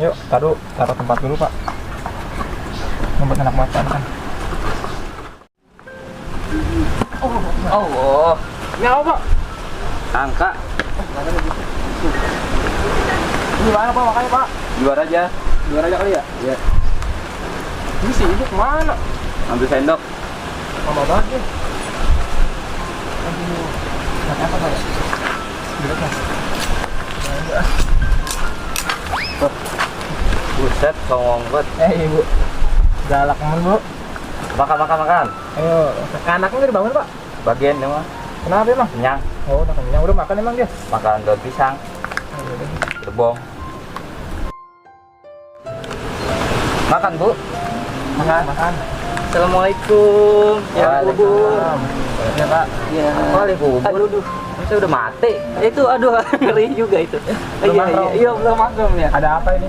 Yuk, taruh tempat dulu Pak. Ngebut anak macan kan. Oh, Ini apa Pak? angka. Gimana Pak makanya Pak? Juara aja. Luar aja kali ya? Iya. Ini si ibu kemana? Ambil sendok. Lama banget ya. Aduh. Pakai apa Pak? Duduk Mas. Buset, songong banget. Ibu. Galak temen Bu. Makan. Ayo, anaknya udah dibangun Pak? Bagian dia mah. Kenapa emang? Kenyang. Oh, udah kenyang. Udah makan emang dia? Makan daun pisang, rebong. Makan, Bu. Makan. Assalamualaikum. Ya, Bu. Ya Pak. Ya. Waalaikumsalam. Aduh. Saya udah mati. Itu aduh ngeri juga itu. Belum makan. Iya, belum makan ya. Ada apa ini?